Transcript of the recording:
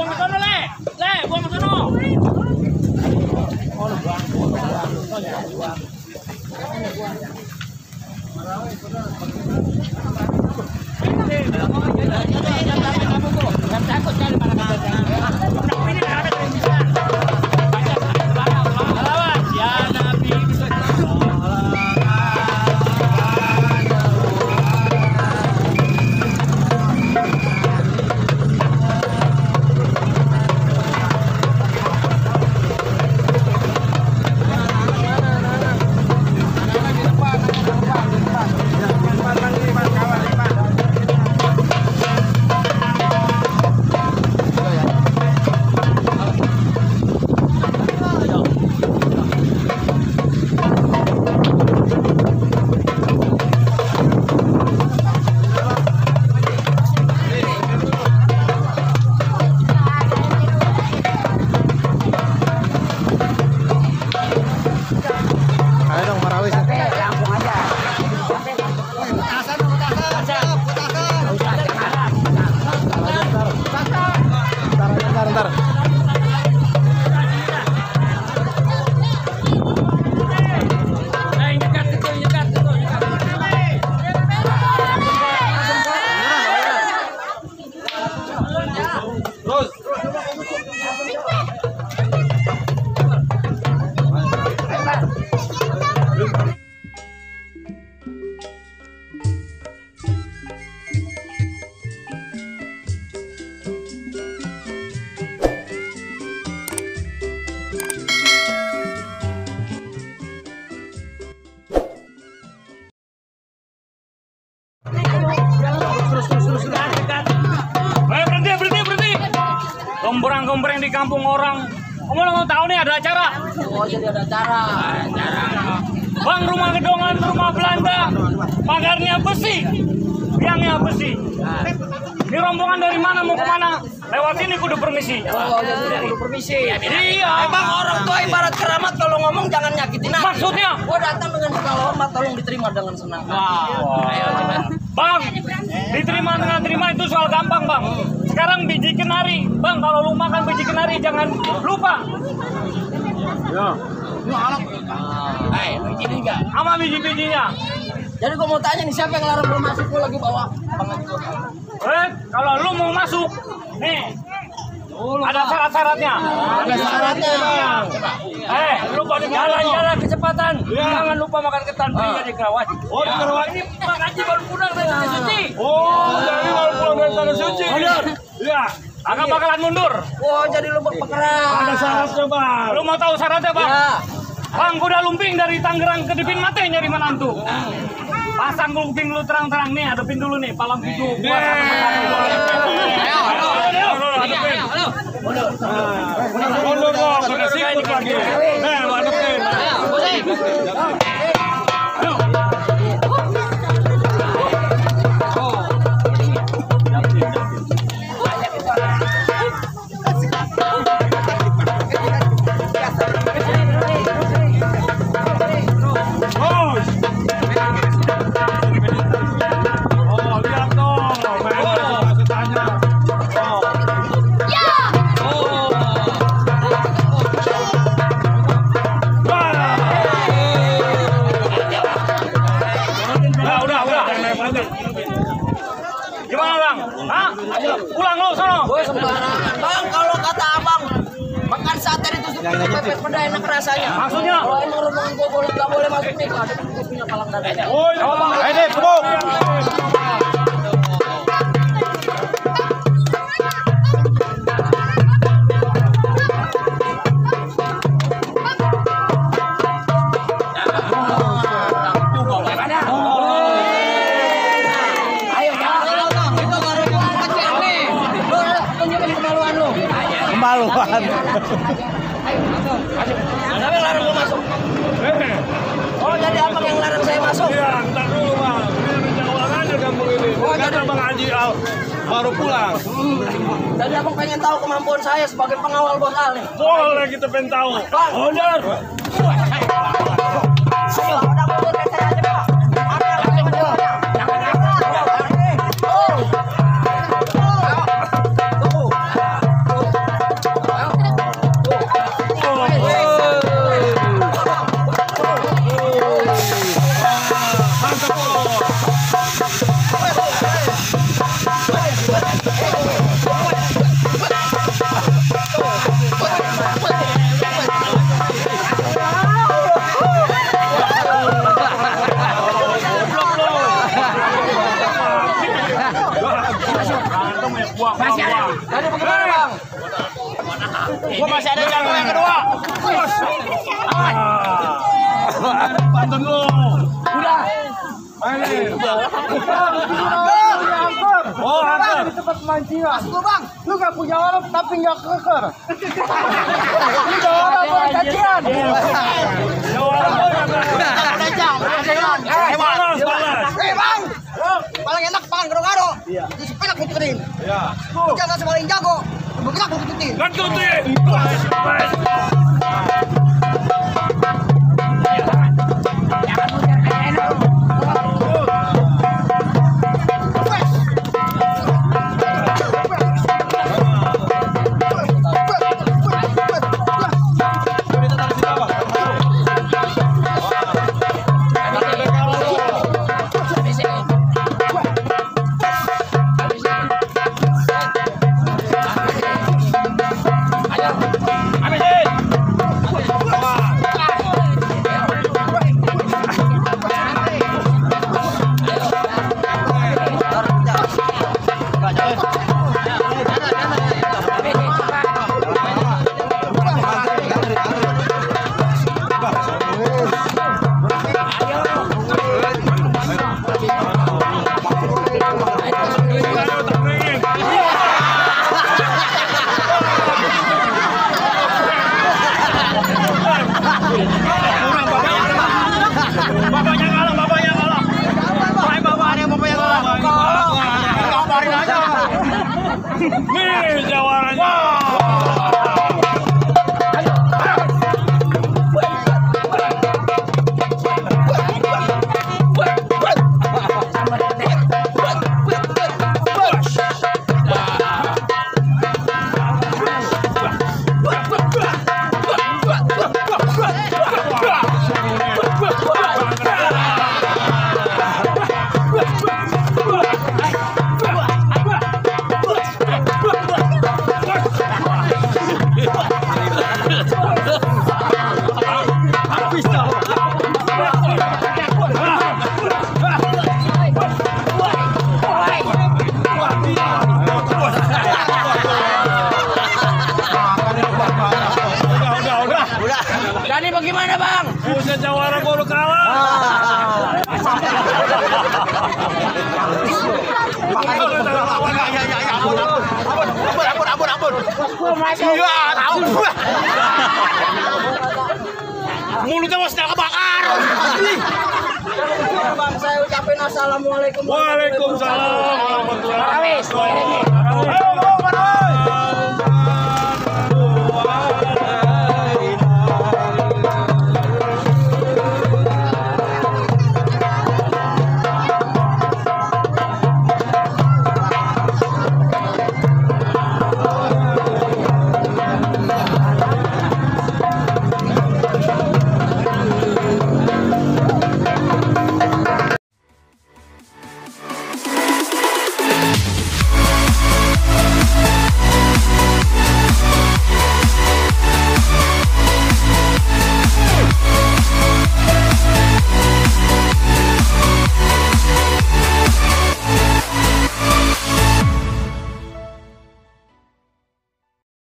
buang ke sono, Le. Le, buang ke sono. Oh, buang. Gombrang-gombrang di kampung orang. Kamu mau tahu nih ada acara? Oh, jadi ada acara. Bang, rumah gedongan, rumah Belanda, pagarnya besi, tiangnya besi. Ini rombongan dari mana mau kemana? Lewat sini kudu permisi. Oh, jadi kudu permisi. Iya. Emang orang tua ibarat keramat, kalau ngomong jangan nyakitin hati. Maksudnya? Gua datang dengan segala hormat, tolong diterima dengan senang. Ayo, coba. Bang, diterima dengan terima itu soal gampang, Bang. Sekarang biji kenari, Bang, kalau lu makan biji kenari jangan lupa. Ya. Biji juga. Sama biji-bijinya. Jadi gua mau tanya nih, siapa yang larang belum masuk? Gua lagi bawa banget gua. Kalau lu mau masuk, nih. Ada syarat-syaratnya. Ada syaratnya. Lu pada jalan-jalan kecepatan. Jangan lupa makan ketan berinya di Karawaci. Oh, di Karawaci. Bang Haji baru pulang dari tanah suci. Oh, jadi baru pulang dari tanah suci. Iya. Agak bakalan mundur. Oh, jadi lu berpekeran. Ada syaratnya, Bang. Lu mau tahu syaratnya, Bang? Ya. Bang, kuda lumping dari Tangerang ke Dipin Mate nyari menantu. Pasang lumping lu terang-terang nih, hadapin dulu nih, palang pintu gua mundur dong, udah sikut lagi. Hadapin. Gimana, Bang? Hah? Pulang lu sono. Gue sembarangan. Bang, kalau kata abang, makan sate ditusuk pepes peda enak rasanya. Maksudnya? Kalau emang rombongan gue boleh nggak boleh masuk nih, ada gue punya palang dadanya. Oh, ayo deh, kebuk. Kemaluan. Siapa yang larang lu masuk? Oh, jadi abang yang larang saya masuk? Iya, ntar dulu, Bang. Ini jauh aja kampung ini. Oh, jadi Bang Haji baru pulang. Jadi abang pengen tahu kemampuan saya sebagai pengawal bos Al nih? Boleh kita pengen tahu. Bang. Order. Ayo, udah mundur ke saya aja, Pak. Jadi bagaimana bang? Gua masih ada jago yang kedua. Pantun lu. Udah. Oh, angker. Di tempat pemancingan. Masuk bang. Lu gak punya orang tapi gak keker. Lu gak orang mau cacian. Udah jam. Balas. Bang. Paling enak pangan gado-gado. Di sepeda gue tukerin. Jangan sepaling jago. Bergerak gue tukerin. Kan tutin. Nih jawarannya. Jadi bagaimana bang? Punya jawara baru kalah. Ampun. Iya, tahu. Mulutnya mau sedang kebakar. Bang, saya ucapin assalamualaikum. Waalaikumsalam warahmatullahi wabarakatuh.